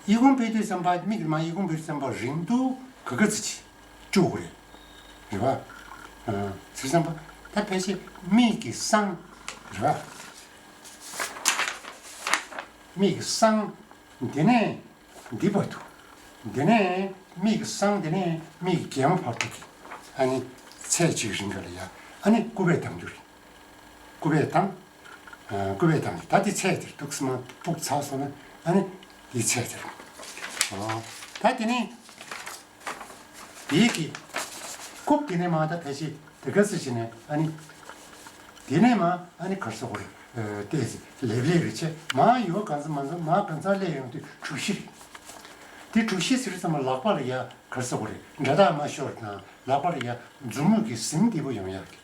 ཨི་ཁུང་ཕུད་དུས་ཙམ་པ། མིག་མ་ཨི་ཁུང་ཕུད་དུས་ཙམ་པ་རིང་དུ་ག་ག་ཚོད་ཅིག་བཅུག་དགོས་རེད། རེད་བ། ཨ། ཟེར་ཙམ་པ། ད་ཕལ་ཆེར་མིག་གི་བསང་། རེད་བ། མིག་གི་བསང་། དེ་ནས་འདི་བར་དུ། དེ་ནས་མིག་གི་བསང་། དེ་ནས་མིག་གི་རྒྱལ་མོ་བར་དུ་གི་ཨ་ནི་ཚད་ཅིག་རིང་ག་ལ་ཡ། ཨ་ནི་སྐུད་པས་བསྡམ་རྒྱུ་རེད། སྐུད་པས་བསྡམས། ཨ། སྐུད་པས་བསྡམས། ད་དེ་ཚད་དེར་འདུག་སེ་མར་སྤུབས་ཚར་སོང་ན། ཨ་ནི་དེ་ཚད་དེར། ཨོ། ད་དེ་ནས་དེའི་གི་རྐུབ་དེ་ནས་མར་ད་ཕལ་ཆེར་དེ་ག་ཚོད་བྱས་ནས། ཨ་ནི་དེ་ནས་མར་ཨ་ནི་ག་རེ་ཟེར་དགོས་རེད། ཨ། ཏོག་ཙམ་ལེབ་ལེབ་རེ་བྱས། མར་ཡོད་གང་ཚ་མང་ཚ་མར་གང་ཚ་སླེབས་ཡོང་དུས་གྲུ་བཞི་རེད། དེ་གྲུ་བཞི་ཟེར་ཙམ་པ་ལག་པ་ལ་ཡ་ག་རེ་ཟེར་དགོས་རེད། འདྲ་ཐག་མ་ཤོར་དང་། ལག་པ་ལ་ཡ་མཛུབ་མོ་གི་གཟིངས་བདེ་པོ་ཡོང་ཡག་གི་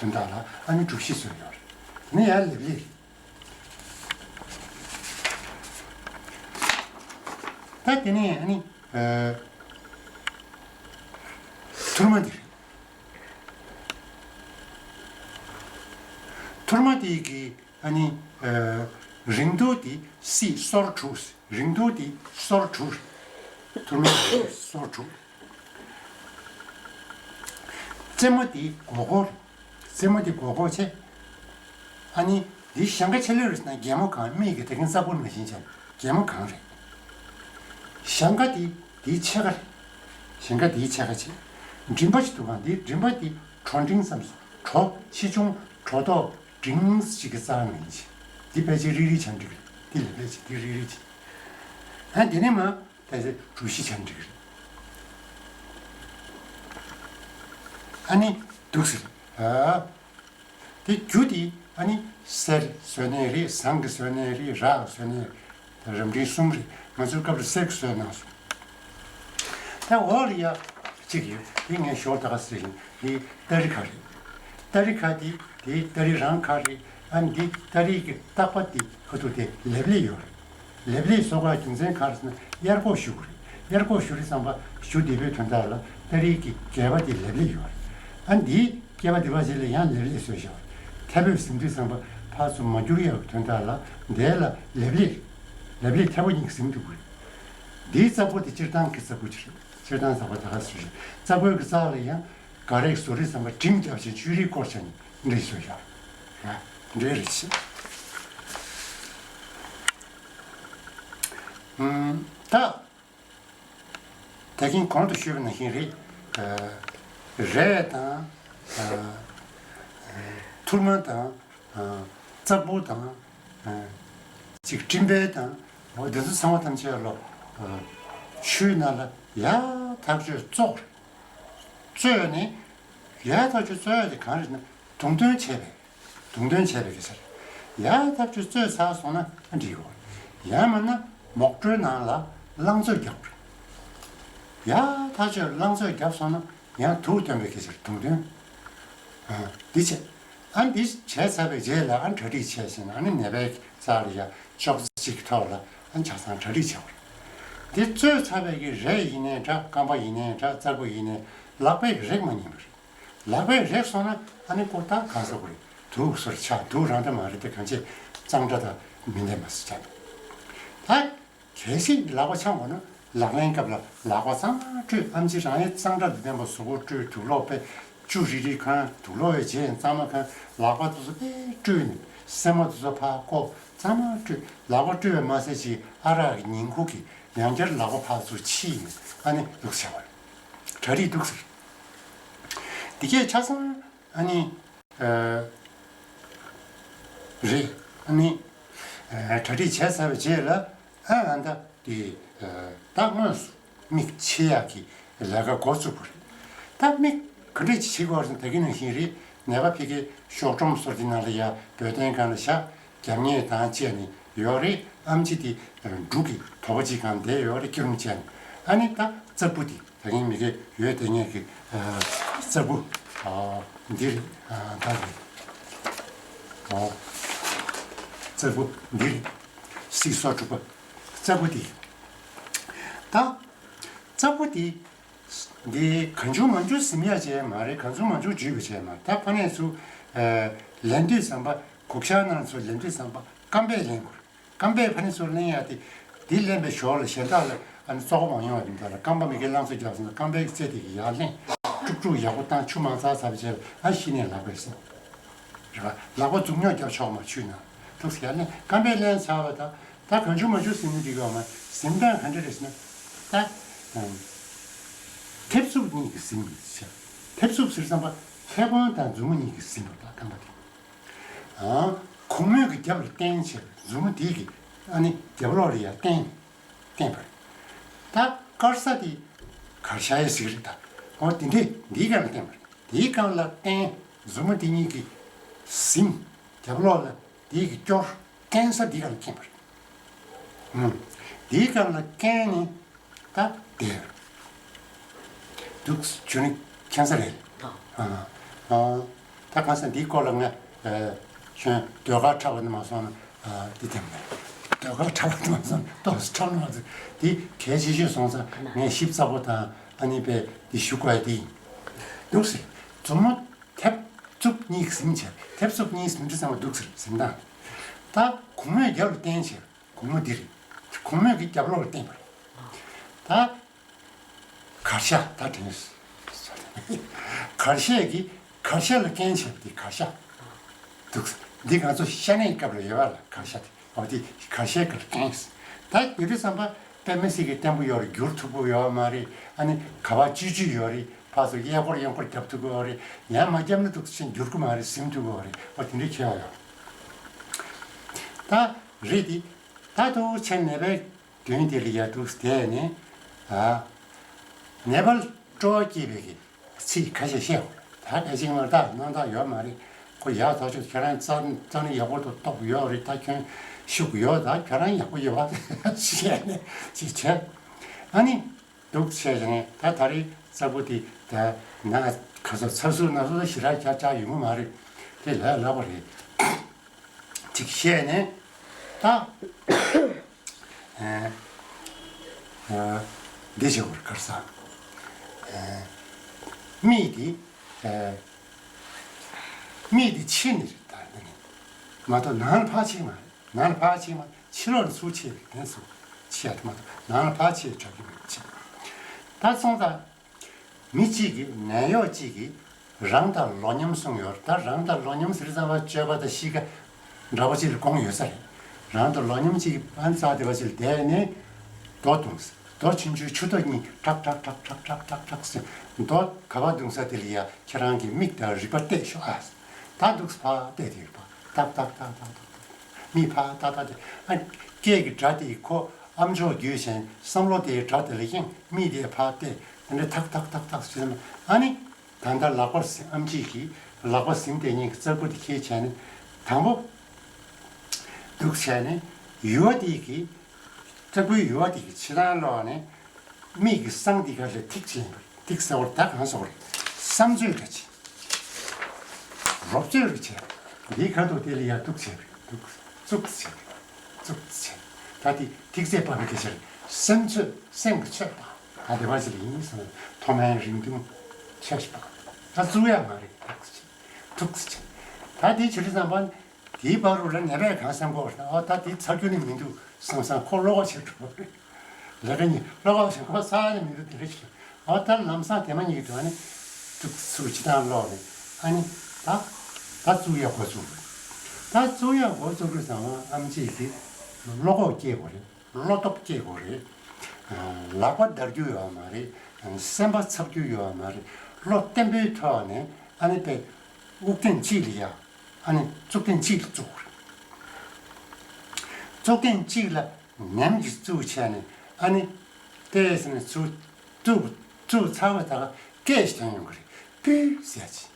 དོན་དག་ལ་ཨ་ནི་གྲུ་བཞི་བཟོས་ཡོད་རེད། དེ་ནས་ཡར་ལེབ་ལེབ། ད་དེ་ནས་ཨ་ནི། ཨ། ཐུར་མ་འདི་རེད། ཐུར་མ་འདི་གི་ཨ་ནི། ཨ། རིང་ཐུང་དེ་སྲིད་སོར་དྲུག་རིང་ཐུང་དེ་སོར་དྲུག་རེད། ཐུར་མ་དེ་སོར་དྲུག་རྩེ་མོ་དེ་སྒོར་སྒོར་རེད། རྩེ་མོ་དེ་སྒོར་སྒོར་བྱས། ཨ་ནི་འདི་ཞེང་ཁ་ཆེ་ལོས་རེད་ཟེར་ན། རྒྱལ་མོ་གང་། མིག་གི་དེ་གིན་ཙག་པུ་ནང་བཞིན་བྱས། རྒྱལ་མོ་གང་རེད། ཞེང་ཁ་དེ་དེའི་ཕྱེད་ཀ་རེད། ཞེང་ཁ་དེའི་ཕྱེད་ཀ་བྱས། མགྲིན་པ་ཞིག་འདུག་ག་འདིའི་མགྲིན་པ་དེ་གྲོ་མགྲིན་ཙམ་ཞིག་གྲོ་ཆེ་ཆུང་གྲོ་ཐོག་འབྲིང་ཞིག་གི་རྩ་རང་ཡིན་ཞིང་། འདི་ཕལ་ཆེར་རིལ་རིལ་ཆགས་འགྲིག་རེད། འདི་ལེབ་ལེབ་བྱས། འདི་རིལ་རིལ་བྱས། ཨ། འདི་ནས་མར་ད་ཆ་གྲུ་བཞི་ཆགས་འགྲིག་རེད། ཨ་ནི་འདུག་སེ་རེད། ཨ། དེ་རྒྱུ་དེ་ཨ་ནི་གསེར་བཟོས་ནའི་རེད། ཟངས་ཀྱིས་བཟོས་ནའི་རེད། རག་གིས་བཟོས་ནའི་རེད། ད་རབ་འབྲིང་གསུམ་རེད། ང་ཚོའི་སྐབས་ལ་གསེར་གྱིས་བཟོས་གནང་སོང་། ད་འོག་ལ་ཡ་གཅིག་ཡོད། དེ་ངས་ཞོར་ད་ག་ཟེར་ཡིན། དེ་སྟ་རི་ཁ་རེད། སྟ་རི་ཁ་དེ་དེ་སྟ་རི་རང་ཁ་རེད། ཨ་ནི་འདི་སྟ་རི་གི་ལྟག་པ་དེ་ཁ་ཐུག་དེ་ལེབ་ལེབ་ཡོད་རེད། ལེབ་ལེབ་བཟོ་དགོས་རྒྱུ་མཚན་ག་རེ་ཟེར་ན། དབྱར་ཁུག་བཞུ་དགོས་རེད། དབྱར་ཁུག་བཞུ་དུས་ཙམ་པ་གཞུ་བདེ་པོའི་དོན་དག་ལ་སྟ་རི་གི་སྒལ་པ་དེ་ལེབ་ལེབ་ཡོད་རེད། ཨ་ནི་འདིའི་སྐེད་པ་འདི་བ་ཞིག་ལ་ཡང་ལེབ་ལེབ་བཟོས་བཞག་པ་རེད། ཐལ་མོ་ཟིན་དུས་ཙམ་པ་ཕར་ཚུར་མ་འགྱུར་ཡག་གི་དོན་དག་ལ་འདི་ལ་ལེབ་ལེབ། ལེབ་ལེབ་ཐལ་པོ་གཉིས་ཀྱིས་ཟིན་འདུག་གི་རེད། འདིའི་ཙག་པུ་དེ་སྤྱིར་བཏང་གི་ཙག་པུ་ཅིག་རེད། སྤྱིར་བཏང་ཙག་པུ་ད་ག་ཟེར་རེད། ཙག་པུའི་གི་རྩ་ལ་ཡང་འགའ་རེས་བཟོ་རིགས་ཙམ་པ་འབྲིང་རྒྱབ་བྱས་བཅུ་རིས་སྐོར་བྱས་ནས་འདྲ་བཟོས་བཞག་རེད། འདྲ་རེད་ཅེས། ཨུམ། ད། ད་གིན་གོང་དུ་ཞུས་པ་ནང་བཞིན་རེད། ཨ། རས་དང་། ཨ། ཐུར་མ་དང་། ཨ། ཙག་པུ་དང་། ཨ། ཅིག་སྤྲིན་བལ་དང་། འོ་དེ་ཚོ་ཚང་མ་ཐམས་ཅད་ལོ། ཨ། ཆུའི་ནང་ལ་ཡར་ཐག་ཆོད་བཙོ་དགོས་རེད། བཙོས་ནས་ ཡག་ཐག་ཆོད་རྩོད་ཡ་དེ་གང་རེད་ན་དུང་འདོན་བྱས་པས། དུང་འདོན་བྱས་པའི་གི་ཆར། ཡག་ཐག་ཆོད་རྩོད་ཚར་སོང་ན་ཨ་འགྲིག་གོ། ཡང་མིན་ན་མོག་བྲོའི་ནང་ལ་ལང་ཚོས་རྒྱབ་དགོས། ཡག་ཐག་ཆོད་ལང་ཚོས་རྒྱབ་སོང་ན་ཡང་དུག་འདོན་པའི་གི་ཆར་དུང་འདོན། ཨ་འདི་བྱས། ཨ་འདི་བྱས་ཚར་བའི་རྗེས་ལ་ཨ་གྲ་སྒྲིག་བྱས་ཟིན་ཨ་ནི་ནད་པའི་རྩ་ལ་ཡ་ཅོག་ཙེ་གཅིག་གི་ཐོག་ལ་ཨ་ཆ་ཚང་གྲ་སྒྲིག་བྱས་པ་རེད། དེ་རྩོད་ཚར་བའི་གི་རས་ཡིན་ནའི་འདྲ་རྐང་པ་ཡིན་ནའི་འདྲ་རྩར་པོ་ཡིན་ནའི་ལག་པའི་གི་རེག་མ་ཉན་པ་རེད། ལག་པས་རེག་སོང་ན་ཨ་ནི་ཀོ་ཏ་གང་ཟེར་དགོས་རེད། དུག་སོར་ཆགས། དུག་རང་འདྲ་མ་རེད་དེ་གང་ཆེ་གཙང་སྦྲ་དང་མི་ལྡན་པ་ཟེར་ཆགས། ད་གལ་སྲིད་ལག་པ་འཆང་དགོས་ན་ལག་ལེན་སྐབས་ལ་ལག་པ་གཙང་མ་བཀྲུས། ཨམ་ཆི་རང་ཡང་གཙང་སྦྲ་ལ་ལྡན་པ་གཟུགས་པོ་བཀྲུས། དུག་ལོག་པས་བཅུ་རིལ་རིལ་གང་། དུག་ལོག་པའི་རྗེས་གཙང་མ་གང་། ལག་པ་དེ་ཚོ་དཔེ་བཀྲུས་ནས་སེན་མོ་དེ་ཚོ་ཕར་བཀོག་གཙང་མ་བཀྲུས། ལག་པ་བཀྲུས་པས་མ་ཟད་ཅིག་ཨ་རག་གི་ཉིང་ཁུ་གིས་ཡང་བསྐྱར་ལག་པ་ཕར་ཚུར་ཕྱིས་ནས་ཨ་ནི་ལུག་བྱ་བ་རེད། གྲ་སྒྲིག་འདུག་ཟེར། འདི་གས་ཆ་ཚང་ཨ་ནི། ཨ། རེད། ཨ་ནི། ཨ། གྲ་སྒྲིག་བྱས་ཚར་བའི་རྗེས་ལ་ཨ་ཨ་ད་དེ། ཨ། ད་དངོས་སུ་མིག་ཕྱེ་ཡག་གི་ལས་ཀ་འགོ་བཙུགས་པ་རེད། ད་མིག་ག་འདྲས་ཅིག་ཕྱེ་དགོས་རེད་ཟེར་ན་ད་གིན་ནང་བཞིན་རེད། ནད་པ་ཕ་གིའི་གཤོག་སྒྲོམ་སོགས་དེ་ནང་ལ་ཡ་འབོལ་གདན་སྒང་ལ་བཞག་རྒྱབ་གཉེར་དང་བཅས་ནས་ཡོད་རེད། ཨམ་ཆི་དེ་འབྲུག་གི་དོ་པོ་གཅིག་སྒང་བསྡད་ཡོད་རེད། སྐྱིལ་ཀྲུང་བཅས་ནས་ཨ་ནི་ད་རྩ་སྦུག་དེ། ད་གིན་མི་གེ་ཡོད་དེ་ངས་ཀྱི་ཨ་རྩ་སྦུག་ཨ་འདི་རེད། ཨ་ད་རེད། ཨ་རྩ་སྦུག་འདི་རེད། སི་སོ་དྲུག་པ་རྩ་སྦུག་འདི། ད་རྩ་སྦུག་འདི་འདི་གང་བྱུང་མང་བྱུང་ཟིན་ཡ་བྱས་མ་རེད། གང་བྱུང་མང་བྱུང་འཇུས་པ་བྱས་མ་རེད། ད་ཕ་ནས་ཚུར་ཨ་ལེན་དུས་ཙམ་པ་གུག་ཤག་ནང་ཚུར་ལེན་དུས་ཙམ་པ་རྐང་པས་ལེན་དགོས། རྐང་པས་ཕ་ནི་ཚུར་ལེན་ཡ་དེ། འདི་ལེན་པའི་ཞོར་ལ་གཞན་དག་ལ་ཨ་ནི་བཙོག་པ་མ་ཡོང་བ་དེ་འདྲ་ལ་རྐང་པ་མི་གི་ལང་ཚོ་རྒྱག་སོང་ན་རྐང་པའི་རྩེ་དེ་གི་ཡར་ལེན། དཀྲུག་དཀྲུག་ཡག་པོ་བཏང་ཆུ་མང་ཙག་ཙག་བྱས་ཨ་ཤི་ནས་ལག་པས་ཟིན། རེད་པ། ལག་པ་མཛུབ་རྙོག་རྒྱབ་ཆོག་མ་ཆུ་ན། ཐུགས་ཡར་ལེན་རྐང་པས་ལེན་ཚར་བ་དང་ད་གང་བྱུང་མང་བྱུང་ཟིན་ནི་འགྲིག་གི་ཡོད་མ་ཟིན་སྟངས་ག་འདྲ་རེད་ཟེར་ན། ད་ཐེབས་གཙུག་གཉིས་ཀྱིས་ཟིན་ཟེར། ཐེབས་གཙུག་ཟེར་བསམ་པ་མཐེ་བོང་དང་མཛུབ་མོ་གཉིས་ཀྱིས་ཟིན་པ་ད་རྐང་པ་དེ། ཨང་། གུང་མོས་ཀྱི་རྒྱབ་ལ་བསྟན་བྱས་མཛུབ་མོ་དེ་གིས་ཨ་ནི་རྒྱབ་ལོགས་ལ་ཡར་བསྟན་ནས་བསྟན་པ་རེད། ད་དཀར་ས་དེ་གར་ཤ་ཡའི་གཟིག་རེད་ད། འོ་དེ་འདྲས་འདིའི་སྒང་ལ་བསྟན་པ་རེད། དེའི་སྒང་ལ་བསྟན། མཛུབ་མོ་དེ་གཉིས་ཀྱིས་ཟིན། རྒྱབ་ལོགས་ལ་དེ་གིས་སྐྱོར། བསྐྱེད་ས་དེའི་སྒང་ལ་བསྐྱེད་པ་རེད། ཨང་། དེའི་སྒང་ལ་བསྐྱེད་ནས། ད་དེར་འདུག་ཆུ་ནི་ཁྱད་མཚར་རེད། ཨ། ཨ། ད་གང་ཟེར་འདིའི་སྐོར་ལ་ང་ཨ་ཁྱོད་ཟློས་གར་འཁྲབ་པ་ནི་མ་སོང་ན་ཨ་འདི་དེ་མེད། ཟློས་གར་འཁྲབ་པ་ནི་མ་སོང་ན་ཏོག་ཙམ་འཁྲབ་ནི་མ་སོང་། འདི་གལ་ཆེ་ཤོས་སོང་ཙང་ངས་ཞིབ་ཚགས་པོ་དང་ཨ་ནི་པས་འདི་ཞུ་དགོས་ཡ་འདི་ཡིན། འདུག་ཟེར། མཛུབ་མོ་ཐེབས་གཙུག་གཉིས་ཟིན་བྱས། ཐེབས་གཙུག་གཉིས་ཟིན་དུས་ཙམ་པ་འདུག་ཟེར་ཟིན་སྟངས། ད་གུང་མོས་རྒྱབ་ལ་བསྟན་བྱས། གུང་མོ་འདི་རེད། གུང་མོས་ཀྱི་རྒྱབ་ལོགས་ལ་བསྟན་པ་རེད། ད་གར་ཤ་ད་དྲན། གར་ཤ་གི་གར་ཤ་ལ་བསྐྱེད་བྱས་པ་དེ་གར་ཤ། འདུག་འདི་ང་ཚོ་ཤ་གནད་སྐབས་ལ་ཡོད་པ་ལ་གར་ཤ་དེ། འོ་དེ་གར་ཤའི་སྐབས་ལ་བསྐྱེད། ད་ཡོད་དུས་ཙམ་པ་དཔེ་མི་སྲིད་ཀྱི་བརྟན་པོ་ཡོད་རེད། འགྱུར་ཐུབ་ཀྱི་ཡོད་མ་རེད། ཨ་ནི་ག་བ་བཅུད་བཅུད་ཡོད་རེད། ཕར་ཚུར་གཡས་སྐོར་གཡོན་སྐོར་རྒྱབ་ཐུབ་ཀྱི་ཡོད་རེད། ཡང་མ་བརྒྱབ་ན་འདུག་ཕྱིན་འགྱུར་གྱི་མ་རེད། ཟིན་ཐུབ་ཀྱི་ཡོད་རེད། འོ་དེ་འདྲའི་ཁྱད་པར་ཡོད། ད་རེད་དེ། ད་དུ་ཆེན་ནད་པའི་མདུན་དེ་ལ་ཡ་འདུག་བསྡད་ནས། ཨ། ནད་པར་སྤྲོ་བ་སྐྱེད་པའི་གི་ཚིག་ཁ་ཤས་བཤད་དགོས། ད་ཕལ་ཆེར་མ་རྟགས་སྣང་དག་ཡོད་མ་རེད། ཁོ་ཡག་ཐག་ཆོད། ཁྱེད་རང་རྩ་རྩ་ནས་ཡག་པོ་འདུག་རྟོགས་ཡོད་རེད། ད་ཁྱོད་ཤུགས་ཡོད། ད་ཁྱོད་རང་ཡག་པོ་ཡོད་པ་བཤད་ནས་ཅིག་བྱས། ཨ་ནི་འདུག་བྱས་ནས་ད་ད་རེས་རྩ་སྦུག་དེ་ད་ན་ག་ཚོད་ཚ་གཟུགས་ན་ཚོད་ཞེ་དྲག་ཀྱག་ཀྱག་ཡོང་གི་མ་རེད། དེ་ལས་སླ་པོ་རེད། ཅིག་བཤད་ནས་ད། ཨ། ཨ། འདི་བྱེད་དགོས་རེད། གར་ས། ཨ། མིག་འདི། ཨ། མིག་འདི་ཕྱི་ནས་རེད་ད་ནི། མ་གཏོགས་ནང་ལ་ཕར་ཕྱིན་མ་རེད། ནང་ལ་ཕར་ཕྱིན་མ། ཕྱི་ལོགས་ལ་ཚུར་ཕྱིན་རེད། དེ་ཚུར་ཕྱིན་ཡ་དེ་མ་གཏོགས་ནང་ལ་ཕར་ཕྱིན་དྲག་གི་མེད་ཕྱིན། ད་སོང་ཙང་། མི་གཅིག་གིས་ནད་གཡོག་གཅིག་གིས་རང་དང་ལོག་མཉམ་གསུངས་ཡོད་རེད། ད་རང་དང་ལོག་མཉམ་ཟེར་ཙམ་པ་སྤྱོད་པ་དང་གཤིས་ཀ་འདྲ་པོ་ཅིག་ལ་དགོངས་ཡོད་ས་རེད། རང་དང་ལོག་མཉམ་གཅིག་གིས་ཨ་ནི་རྩ་དེ་པ་ཅིག་ལ་བསྡད་ནས་རྡོ་བརྡུངས། རྡོ་ཆུང་ཆུང་ཆུ་རྡོ་གཉིས་ཁྲག་ཁྲག་ཁྲག་ཁྲག་ཟེར། རྡོ་ག་པར་བརྡུངས་ས་དེ་ལ་ཡ་ཁྱེད་རང་གི་མིག་དང་རིག་པ་གཏད་ཤོག་ཨ། ད་འདུག་སེ་ཕར་གཏད་དེ་རེད་པ། ཏག་ཏག་ཏག་ཏག་ཏག་ཏག་མིག་ཕར་ཏག་ཏག་དེ། ཨ། སྐད་ཀྱི་སྒྲ་དེ་ཁོ་ཨམ་ཅོག་བརྒྱུད་བཞིན་བསམ་བློ་དེའི་སྒྲ་དེ་ལ་གཡེང་། མིག་དེ་ཕར་གཏད། དེ་འདྲ་ཏག་ཏག་ཏག་ཏག་ཟེར་ན་ཨ་ནི། ད་ལྟ་ལག་པ་ཟིན། ཨམ་ཆི་གིས་ལག་པ་ཟིན་དེ་གཉིས་ཀྱི་རྩ་ཁུ་དེ་ཁྱེར་བྱས་ནས། དང་པོ་འདུག་བྱས་ནས་ཡུ་བ་དེ་གི་རྩ་ཁུའི་ཡུ་བ་དེ་གི་ཕྱི་ནང་ལོགས་ནས་མིག་གི་སང་དེ་ག་ལ་ཐིག་ཅིག་ཡིན་པ། ཐིག་ཟེར་བ་ད་གང་ཟེར་བ་རེད། བསམ་ཚོད་འདྲ་ཅིག་རོབ་ཚོད་རེ་བྱས། འདིའི་ཁ་ཐུག་དེ་ལ་ཡར་འདུག་བྱས་པ་རེད། འདུག་བཙུགས་བྱས་པ་རེད། བཙུགས་བྱས། ད་དེ་ཐིག་ཚད་སྤར་བའི་སྐད་ཆ་རེད། སེམས་ཚོད། སེམས་ཀྱི་ཚོད་དང་། ད་དེ་བ་ཞིག་ལ་ཡིན་ཟེར་ན་མཐོ་དམན་རིང་ཐུང་ཆ་ཞིག་དང་། ད་བཙུགས་ཡག་མ་རེད། འདུག་བྱས། འདུག་བྱས། ད་དེ་བྱེད་དུས་ཙམ་པ། དེའི་བར་དུ་ལ་ནད་པས་གང་བསམ་གོ་བ་རེད། ཨ། ད་དེ་ཚར་རྒྱུ་ནི་མི་འདུག་བསམ་བསམ་ཁོ་བློ་ཁོག་ཆེ་འགྲོ་བ་རེད། ལས་ཀ་གཉིས་བློ་ཁོག་ཆེ་ཁོ་ས་ནས་མི་འདུག་དེ་རེད་ཤག་ཨོ། ད་ལམ་སང་དེ་མ་ཉིད་ཀྱི་དོན་ནི་ཐུག་ཚུར་ཅི་དང་ལོག་ནས། ཨ་ནི་ད་ད་བཙུགས་ཡག་འགོ་བཙུགས་རེད། ད་བཙུགས་ཡག་འགོ་བཙུགས་དུས་ཙམ་པ་ཨམ་ཆི་གིས་བློ་ཁོག་སྐྱེ་དགོས་རེད། བློ་སྟོབས་སྐྱེ་དགོས་རེད། ལག་པ་འདར་རྒྱུ་ཡོད་མ་རེད། སེམས་པ་འཚབ་རྒྱུ་ཡོད་མ་རེད། བློ་བརྟན་པོའི་ཐོག་ནས། ཨ་ནི་དཔེ་དབུགས་ཐེངས་གཅིག་ལ་ཡ། ཨ་ནི་བཙུགས་ཐེངས་གཅིག་ལ་བཙུགས་དགོས་རེད། བཙུགས་ཐེངས་གཅིག་ལ་ནེམ་གྱིས་བཙུགས་བྱས་ནས། ཨ་ནི་ཏོག་ཙམ་ནས་ཚུར་བཙུགས། བཙུགས་ཚར་བའི་ད་ག་སྐད་ཞིག་ཐོན་ཡོང་གི་རེད། པུའུ་ཟེར་ཅིག་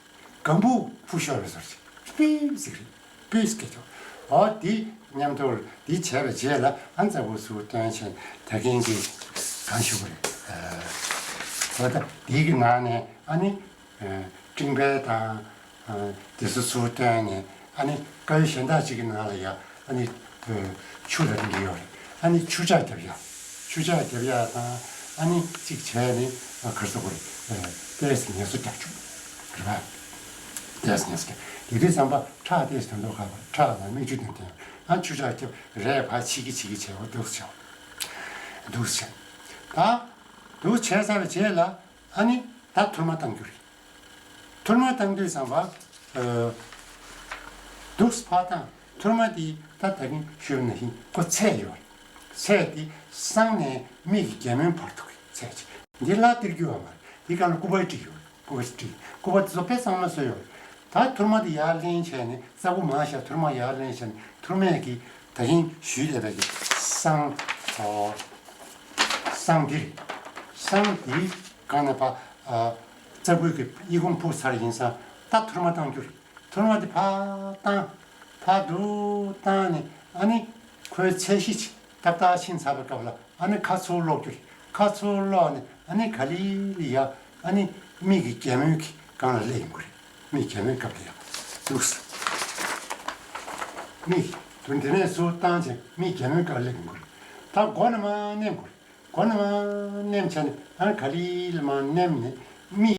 སྒམ་པོ་ཕུ་ཤོར་བའི་བཟོ་ཅིག་པུའུ་ཟེར་གི་རེད། པུའུ་ཟེར་སྐད་ཆོག་ཨོ། དེ་མཉམ་དུ་དེ་བྱས་པའི་རྗེས་ལ། ཨ། རྩ་ཁུ་ཚུར་བཏོན་བྱས་ནས་ད་གིན་གྱི་གང་ཞུ་གི་རེད། ཨོ། ད་དེ་གི་ནང་ནས། ཨ་ནི། ཨ། སྤྲིན་བལ་དང་། ཨ། དེ་ཚོ་ཚུར་བཏོན་ནས། ཨ་ནི་དཀར་ཡོལ་གཞན་དག་ཅིག་གི་ནང་ལ་ཡ། ཨ་ནི་ཆུ་ལ་རིལ་གྱི་ཡོད་རེད། ཨ་ནི་ཆུ་འཁྱག་རྒྱབ་ཡ། ཆུ་འཁྱག་རྒྱབ་ཡ་དང་། ཨ་ནི་གཅིག་བྱས་ནས། ཨ། ག་རེ་ཟེར་དགོས་རེད། ཨ། ཏོག་ཙམ་ངལ་གསོ་རྒྱག་ཆོག་རེད་པ། ཏོག་ཙམ་ངལ་གསོ་རྒྱག་དེ་དུས་ཙམ་པ་ཁྲག་ཏོག་ཙམ་དོན་དུ་ཁ་བ། ཁྲག་ལ་མིག་ཆུ་དོན་དུ། ཨ། ཆུ་འཁྱག་རྒྱབ་རེད་པ། ཕར་ཕྱི་གི་ཕྱི་གི་བྱས་པ། འདུག་སེ་བྱས་པ། འདུག་སེ་བྱས། ད་འདུག་བྱས་ཚར་བའི་རྗེས་ལ། ཨ་ནི་ད་ཐུར་མ་བཏང་རྒྱུ་རེད། ཐུར་མ་བཏང་དུས་ཙམ་པ། ཨ། འདུག་སེ་ཕར་བཏང་། ཐུར་མ་དེ་ད་ད་གིན་ཞུས་པ་ནང་བཞིན་ཁོ་ཚད་ཡོད་རེད། ཚད་དེ་སང་ནས་མིག་གི་རྒྱབ་མའི་བར་དུ་གི་ཚད་ཅིག་འདི་ལ་སྟེར་རྒྱུ་ཡོད་མ་རེད། འདི་སྒང་ལ་སྐུད་པ་བྲིས་ཡོད་རེད། སྐུད་པ་བྲིས། སྐུད་པ་དེ་ཚོ་དཔེ་གཙང་མ་བཟོས་ཡོད་རེད། ད་ཐུར་མ་དེ་ཡར་ལེན་བྱས་ནས། རྩ་ཁུ་མང་ཤོས་ཐུར་མ་ཡར་ལེན་བྱས་ནས། ཐུར་མས་གི་ད་གིན་ཞུས་བསྡད་པའི་གི་སང་། ཨོ། སང་འདི་རེད། སང་འདི་སྒང་ནས་ཕར། ཨ། རྩ་ཁུ་གི་ཡི་གུམ་ཕུབ་ཚར་ཡིན་ཙང་། ད་ཐུར་མ་བཏང་རྒྱུ་རེད། ཐུར་མ་དེ་ཕར་བཏང་། ཕར་འདུག་བཏང་ནས། ཨ་ནི་ཁོའི་ཚད་གཞི་ཅིག་ཏག་ཏག་ཕྱིན་ཚར་བའི་སྐབས་ལ། ཨ་ནི་ཁ་ཚུར་སློག་རྒྱུ་རེད། ཁ་ཚུར་སློག་ནས། ཨ་ནི་ག་ལེ་ལེ་ཡ། ཨ་ནི་མིག་གི་རྒྱབ་མའི་གི་སྒང་ལ་སླེབས་ཡོང་གི་རེད། མིག་རྒྱབ་མའི་སྐབས་ལ་ཡ། འདུག་སེ། མིག་དེ་ནས་ཚུར་བཏང་བྱས། མིག་རྒྱབ་མའི་སྒང་ལ་སླེབས་ཡོང་གི་རེད། ད་མགོ་ནས་མར་མནན་དགོས་རེད། མགོ་ནས་མར་མནན་བྱས་ནས། ཨ་ནི་ག་ལེ་ལེ་མར་མནན་ནས། མིག